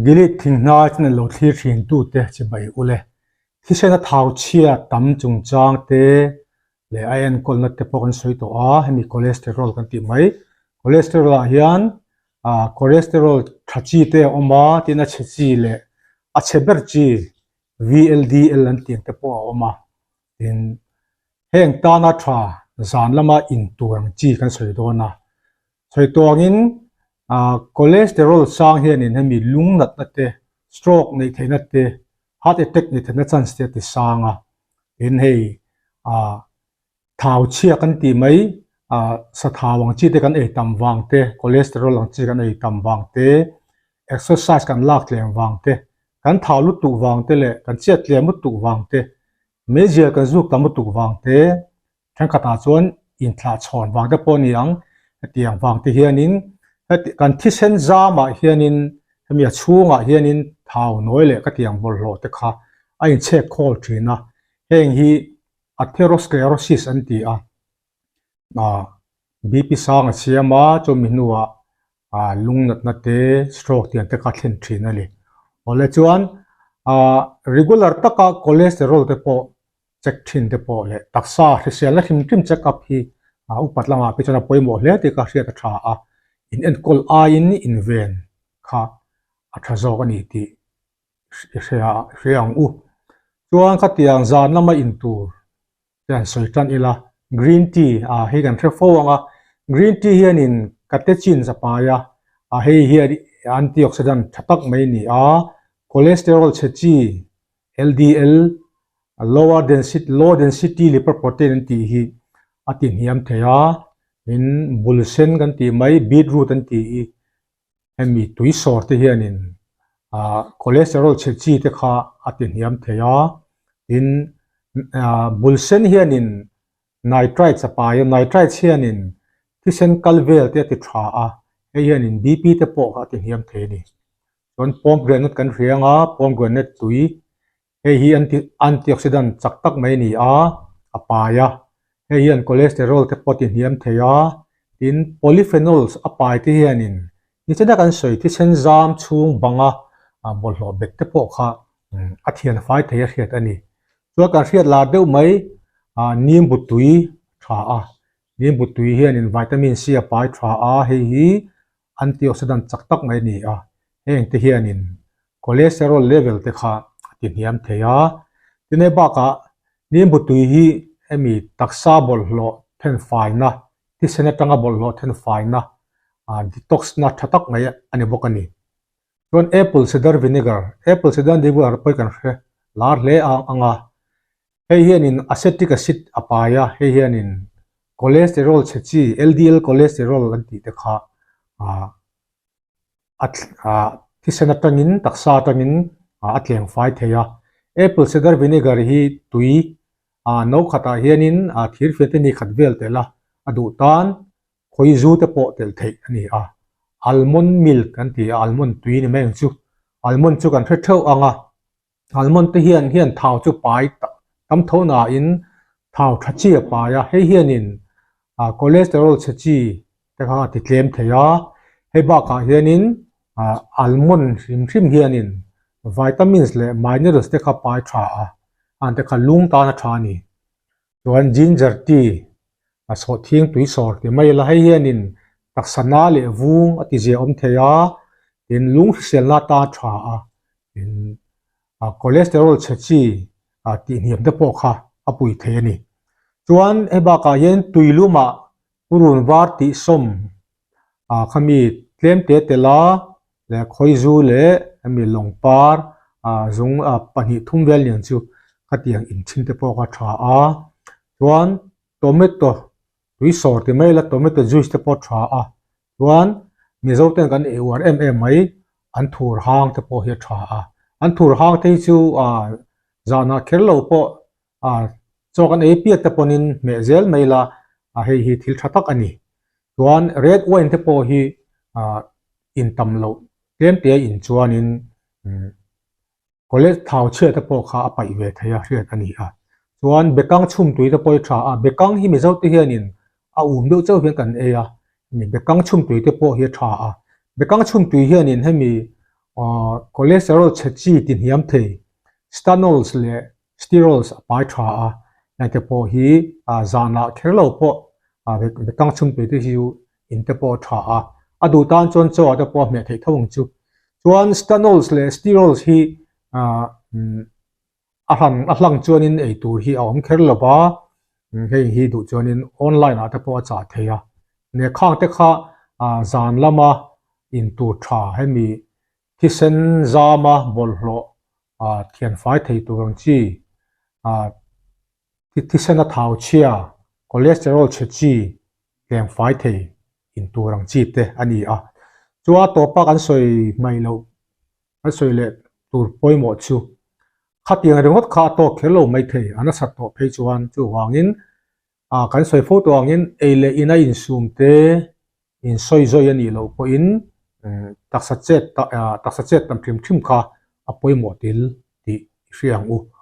Gilead thinghnai chuan lo thlir thin tute chibai ule. Thisena thau chhia tam chungchang te leh a enkawlna te pawh kan sawi tawh a, hemi cholesterol kan tih mai. Cholesterol ah hian ah cholesterol tha chi te a awm a, tin a chhe chi leh a chhe ber chi VLDL an tih ang te pawh a awm a, tin heng tana tha zan lama intur ang chi kan sawi dawn a. Sawi tuangin cholesterol sang hianin hemi lung natna te, stroke neih theihna te, heart attack neih theihna chance te a ti sang a. Tin hei thau chhia kan tih mai sa thau ang chi te kan ei tam vang te, cholesterol ang chi kan ei tam vang te, exercise kan lak tlem vang te, kan thau lutuk vang te leh kan chiat tlem lutuk vang te, meizial kan zuk tam lutuk vang te, Thenkhatah chuan inthlah chhawn vang te pawh a ni ang, hetiang vang te hianin heti kan thisen zamah hianin hemi a chhungah hianin thau nawi leh ka tiang bawlhhlawh te kha a inchhek khawl thin a, heng hi atherosclerosis an ti a, ah BP sang a siam a, chumi hnuah ah lung natna te stroke tiang te kha a thlen thin a ni. Awle chuan ah regular taka cholesterol te pawh check thin te pawh leh taksa hriselna hrim hrim check up hi upat lamah phei chuan a pawimawh hle tih ka hriat a tha a, in enkawl aiin inven kha a tha zawk a ni tih i hria hria ang u. Chuan khatiang zan lama intur te han sawi tan ila, green tea ah hei kan hre fo ang a, green tea hianin catechins a pai a, ah hei hian antioxidant tha tak mai a ni a, cholesterol chhe chi LDL, lower density, low density lipoprotein an tih hi a ti hniam thei a, tin bul sen kan tih mai beetroot an tih hi hemi tui sawr te hianin ah cholesterol chhe chi te kha a ti hniam thei a, tin ah bul sen hianin nitrites a pai a, nitrites hianin thisen kal vel te a ti tha a, hei hianin BP te pawh kha a ti hniam thei a ni. Chuan pomegranate kan hria anga pomegranate tui hei hi anti antioxidant chak tak mai a ni a, a pai a, hei hian cholesterol te pawh a ti hniam thei a, tin polyphenols a pai te hianin nichina kan sawi thisen zam chhung banga bawlhhlawh bet te pawh kha a thian fai thei a hriat a ni. Chuan kan hriat lar deuh mai nimbu tui tha a, nimbu tui hianin vitamin C a pai tha a, hei hi antioxidant chak tak mai a ni a, heng te hianin cholesterol level te kha a ti hniam thei a, tinei bakah nimbu tui hi hemi taksa bawlhhlawh thenfaina, thisen atanga bawlhhlawh thenfaina detox na tha tak mai a ni bawk a ni. Chuan apple cider vinegar, apple cider vinegar pawh hi kan hre lar hle ang a, Hei hianin acetic acid a pai a, hei hianin cholesterol chhe chi, LDL cholesterol an tih te kha a thisen atangin, taksa atangin a tleng fai thei a. Apple cider vinegar hi tui no khatah hianin thirfian te ni khat vel telh a, a duh tan khawi zu te pawh telh theih a ni a. Almond milk an ti a, almond tui ni mai ang chu. Almond chu kan hre theuh ang a. Almond te hian hian thau chu pai tam tho nain thau tha chi a pai a, hei hianin cholesterol chhe chi te kha a ti tlem thei a, hei bakah hianin almond hrim hrim hianin vitamins leh minerals te kha pai tha a, an te kha lung tan a tha a ni. Chuan ginger tea a sawhthing tui sawr ti mai ila hei hianin taksa na leh vung a ti zia awm thei a, tin lung hriselna atan a tha a, tin cholesterol chhe chi tih hniam te pawh kha a pui thei a ni. Chuan hei bakah hian tui lumah purun var tih sawm khami tlem te tel a leh khawizu leh hemi lawng par zung pahnih thum vel lian chu khatiang inthin te pawh kha tha a, chuan tomato tui sawr ti mai ila tomato juice te pawh tha a, chuan Mizo ten kan ei uar em em mai an thur hang te pawh hi a tha a, an thur hang te hi chu zanah kher lo pawh chaw kan ei piat te pawhin hmeh zel mai ila hei hi thil tha tak a ni. Chuan red wine te pawh hi in tam loh tlem te a in chuanin College thau chhiat te pawh kha a paih ve thei a hriat a ni a. Chuan bekang chhum tui te pawh hi tha a, bekang hi Mizo te hianin a um deuh chauh hian kan ei a, hemi bekang chhum tui te pawh hi a tha a. Bekang chhum tui hianin hemi Cholesterol chhe chi ti hniam thei, stanols leh sterols a pai tha a, heng te pawh hi zanah kher lo pawh bekang chhum tui te hi chu in te pawh a tha a, a duh tan chuan chaw ah te pawh a hmeh theih tho ang chu. Chuan stanols leh sterols hi A hlan a hlang chuanin ei tur hi a awm kher lo va, hei hi duh chuanin online ah te pawh a chah thei a. Nia khang te kha zan lama in tur tha hemi thisen zama bawlhhlawh thian fai thei tur ang chi thisena thau chhia, cholesterol chhe chi tlem fai thei in tur ang chi te a ni a. Chua tawpa kan sawi hmaih loh An sawi leh tur pawimawh chu khatiang ringawt kha a tawk kher lo mai thei, a nasat tawh phei chuan chuvangin kan sawi fo tawh angin ei leh in a insum te insawi zawi a nih loh pawhin taksa chet taksa chet tam hrim hrim kha a pawimawh tel tih i hria ang u.